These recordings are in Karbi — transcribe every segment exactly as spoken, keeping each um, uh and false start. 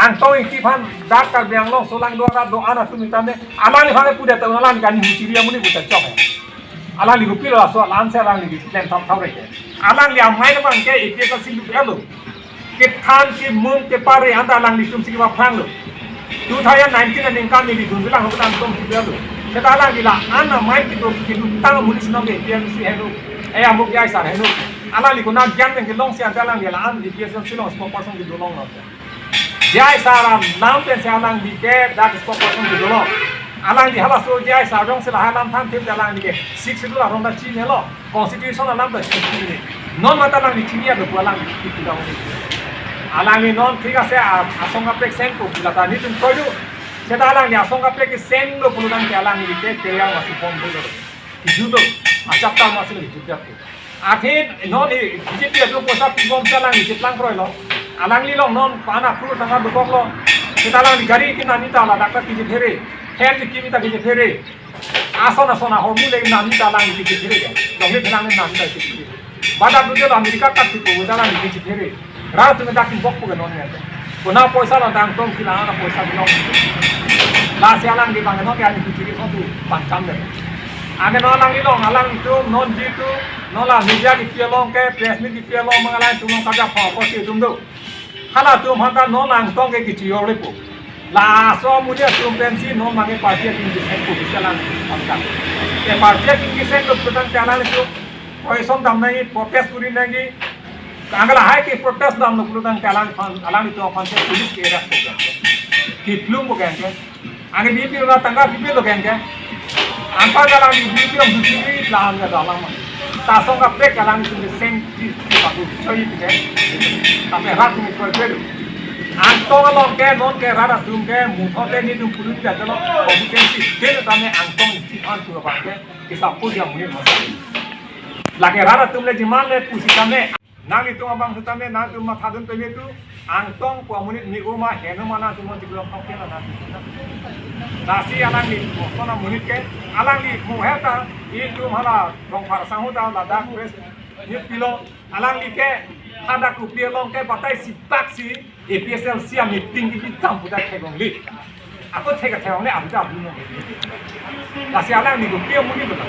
Angtong Ingti aphan dak Karbi Anglong aso lang do arat do-an atum sitame alangliphan pudet ta alangli kani huchiri amonit pudet chok. Alangli kopilo laso alam si alangli klem thap thap reke. Alangli amei abang ke A P H L C lut-etlo. Kethan kemung kepare anta alanglitum si kepaphranglo. Two thousand nineteen aningkan neli dunbilang ahut angtong si lut-etlo. Seta alangli la-an amei kedo kelutang amonit si nong ke A P H L C henlo. Eh, amuk J I sir henlo. Alangli konat gyan pen kelong si anta alangli la-an A P H L C along spokesperson kedo longlo. J I sir alam pen si alangli ke dak spokesperson kedo lo. Alangli halaso J I sir jongsi lahai alam than thip alangli ke Sixth Schedule arong ta chinilo. Constitution alam ta chini. Non mata alangli chini ado pu alangli chini pu dang. Alangli non thik ase a-, asong kaprek sengpo pu lata nelitum kroidu. Seta alangli asong kaprek ke senglo pulo tangte alangli ke keyang masih bom dulu. Itu tuh, acap tal masih lagi juga tuh. Akhir non i B J P itu poisa pibom si alangli cheplang kroilo. Alangli along non pana kru tangka dokoklo. Seta alangli gari ke nani ta ladak ta kiji phere. Her ke kimi ta kiji phere. Ason ason ahormu le nani ta alangli kiji phere ya. Dongli phelang nani ta kiji phere. Badak dudel America kat tu ko alangli kiji phere. Rat atum dak bok pu ke non ya. Konat poisa lo angtong si la-an poisa bilong. Lasi alangli abang non ke ani kuchiri so tu pangcham de. Ane non alangli along alanglitum non jitu non la media kepi along ke press meet kepi along mangalai atum along kaja pha ko si atum do. Halatum aphanta non angtong ke kechijor lepo. Laso amonit atum pensi non mane party atum disen pu bisa lang pangcham. Ke party atum disen lo putang ke alanglitum. Koison dam nangji, protest kuri nangji. Angla hai ke protest damlo pulo tangte alangphan, alanglitum aphan ke police ke arrest ko ke. Kiplum ko ke. Anke B J P ra tangka B J P lo ke. Anpa alangli B J P along duty ni plan ke dalam. Ta asong kaprek alangtum ke seng di paku choi ke. Tapi rat ni koi ke. Angtong along ke non ke rat atum ke muthot le nelitum police ke lo. Ko ke si ke tame angtong si an tu ba ke. Kisapu dia muni masa. Lake rat atum le jiman le pusi tame. Nanglitum abang sitame nangtum mathadun peme tu angtong pu amonit ni uma heno mana tum mon tiklong thok ke na nangtum. Lasi alangli kona monit ke alangli muheta itum hala Rongphar sanghu ta ladak press meet pilo alangli ke hadak kopi along ke batai sipak si A P H L C a-meeting kebi dam pudak thek longle. Ako thek thek longle abu abu no. Lasi alangli kopi amonit betul.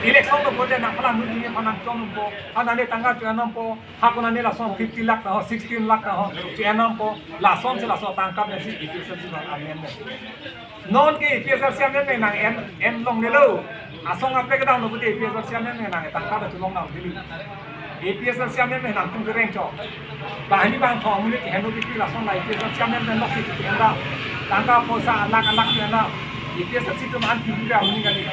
Election lo bote nang phalang nu ni phanang chom po. Phanang ni tangka chu anam po. Hakuna ni lason fifty lakh ta ho, sixteen lakh ta ho. Chu anam po. Lason si lason tangka si A P H L C non amen. Non ke A P H L C amen nang en en longlelo. Asong kaprek kedam lo bote A P H L C amen nang tangka ta chu long nang dili. A P H L C amen nangtum kereng chok. Bahani bang thong muni ke heno kiti lason la A P H L C amen lo kiti enda. Tangka poisa alak alak ke na. A P H L C atum an kiri ra muni kali.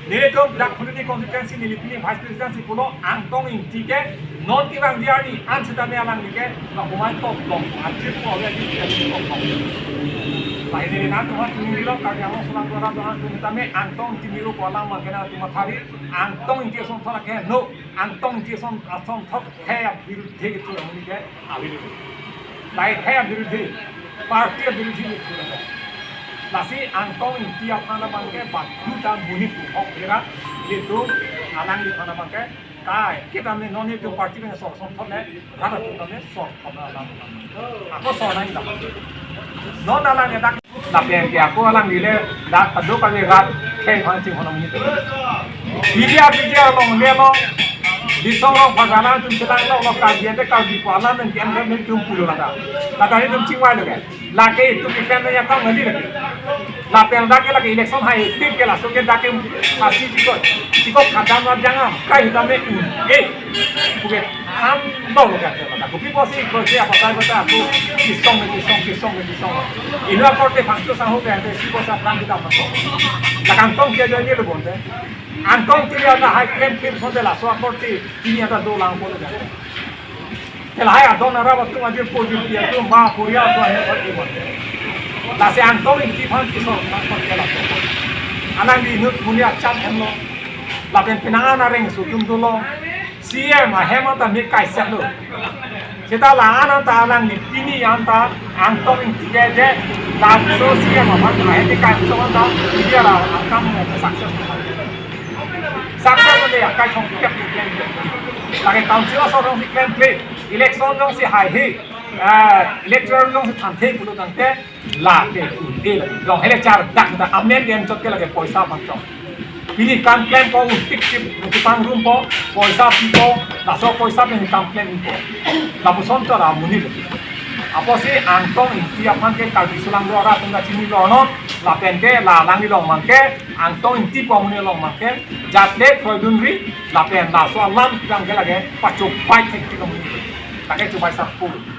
Nelitum Black Community Constituency neli pini Vice President si pulo Angtong Ingti ke non kevang diar ni an sitame alangli ke na humai top dong. Ajit ko ya di ya di top dong. Lahai neli nangtum ha tumi lo ka yang sulang dua ratus an sitame Angtong Ingti miru ko alam ma kena tuma thari. Angtong Ingti asonthot ke no, Angtong Ingti ason asonthot thai abiruddhe ke thura muni ke abiruddhe. Lahai thai abiruddhe, party abiruddhe ke thura. Lasi Angtong Ingti aphan abang ke badu ta muni pu hok era, itu alangli aphan abang ke kai, kita ne non itu party pen sor asonthot le, rara tu kami sor. Ako sor nang dak. Non alangli dak. Lapen ke ako alangli le dak tado kami rat khei phan ching hono muni. Media media along le lo. Disong rong pagana tum chelang lo lo ka dia de ka di pala men ke em men tum pulo lada. Kata ni tum chingwai lo ke. Lake itu ke kan ya tang ngali lake. Lapen dak ke lake election hai tik ke laso ke dak ke pasi chiko chiko kadam la jangam kai tame un. Eh. Oke. Ham dong lo kan. Aku pi posi ko si apa sai kota aku kisong kisong kisong kisong. Ina korte pangso sangho kan te si ko sa plang kita pangso. Lakang tong ke jadi lo bonte. Angtong kiri ada hai klem klem sonte laso korte ini ada do lang polo kan. Kelahai adon arap atum ajir pojir dia tu ma puri atum ahem pati mon. Lasi Angtong Ingti aphan kisor nang pati la. Alangli inut muni acham hemlo. Lapen penang an areng sutum dolo. C M ahem anta mi kaisek lo. Seta la-an anta alangli pini anta Angtong Ingti ke je. Laso C M aphan ahem mi kaisek anta dia la akam success. Success le akai chong kep klem. Lake council aso rong si klem klem. Election rong si haihe. Ah, electoral roll along si thanthe pulo tangte lake kunte lake. Jong hele char dak dak amen den chot ke lake poisa bangchok. Pini kam klem ko un tik tik nutipang rum po, poisa pi po, laso poisa pen kam klem po. Lapuson chot amonit lake. Apotsi Angtong Ingti aphan ke Karbi Sulang do arat atum ta chinilo non, lapen ke la alang ilong mangke, Angtong Ingti pu amonit along mangke, jat le kroidunri, lapen laso alam tang ke lake pachobai thek tik amonit. Lake chobai sarpo.